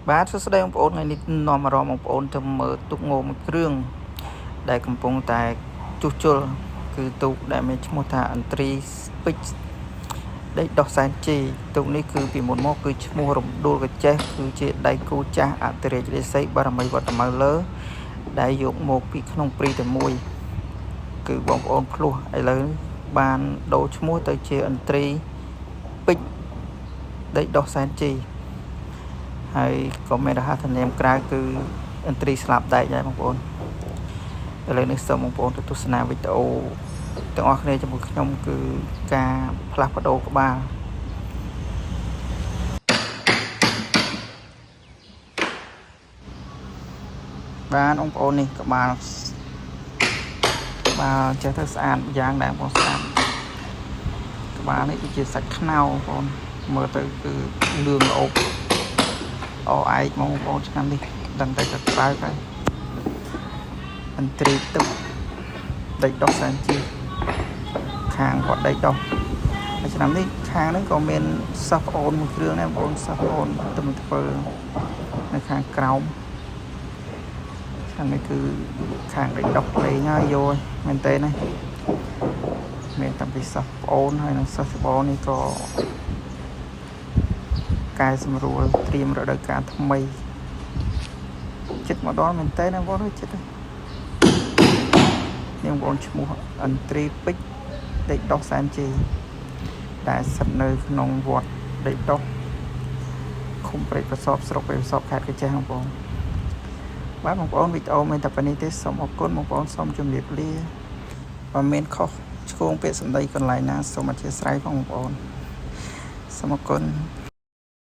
បាទសួស្តីបងប្អូនថ្ងៃនេះនាំអារម្មណ៍បងប្អូនទៅមើលទូកងមួយគ្រឿងដែលកំពុងតែជួសជុលគឺទូកដែលមានឈ្មោះថាឥន្ទ្រីពេជ្រដីដោះសែនជ័យទូកនេះគឺពីមុនមកគឺឈ្មោះរំដួលកញ្ចេះគឺជាដៃគូចាស់អធិរាជរាសីបារមីវត្តម៉ៅលើដែលយកមកពីក្នុងព្រីតែមួយគឺបងប្អូនភ្លោះឥឡូវបានដូរឈ្មោះទៅជាឥន្ទ្រីពេជ្រដីដោះសែនជ័យ ហើយក៏មានរហស្សនាមក្រៅគឺឥន្ទ្រីស្លាប់ដែកដែរបងប្អូនឥឡូវនេះសូមបងប្អូនទៅទស្សនាវីដេអូទាំងអស់គ្នាជាមួយខ្ញុំគឺការផ្លាស់ប្ដូរក្បាល បាទបងប្អូននេះក្បាលក្បាលចេះទៅស្អាតយ៉ាងដែរបងប្អូនស្អាតក្បាលនេះគឺជាសាច់ខ្នោបងប្អូនមើលទៅគឺលឿងល្អបអឯកមកបងប្អូនឆ្នាំនេះដឹងតែកក្រើកហើយឥន្ទ្រីទឹកដីដោះសែនជីខាងវត្តដីដោះហើយឆ្នាំនេះខាងហ្នឹងក៏មានសិស្សប្អូនមួយគ្រឿងដែរបងប្អូនសិស្សប្អូនទៅមកធ្វើនៅខាងក្រោមឆ្នាំនេះគឺខាងដីដោះលេងហើយយកមែនតើណាមានតាំងពីសិស្សប្អូនហើយនិងសិស្សច្បងនេះក៏កែសម្រួលត្រៀមរដូវកាលថ្មីចិត្តមកដល់មែនតើណាបងប្អូនចិត្តនេះបងប្អូនឈ្មោះឥន្ទ្រីពេជ្រដីដោះសែនជ័យដែលស្ថិតនៅក្នុងវត្តដីដោះឃុំព្រែកប្រសពស្រុកព្រែកប្រសពខេត្តក្រចេះបងប្អូនបាទបងប្អូនវីដេអូមានតែប៉ុណ្្នេះទេសូមអរគុណបងប្អូនសូមជម្រាបលាបើមានខុសឆ្គងពាក្យសម្ដីកន្លែងណាសូមអធិស្ឋានផងបងប្អូនសូមអរគុណ។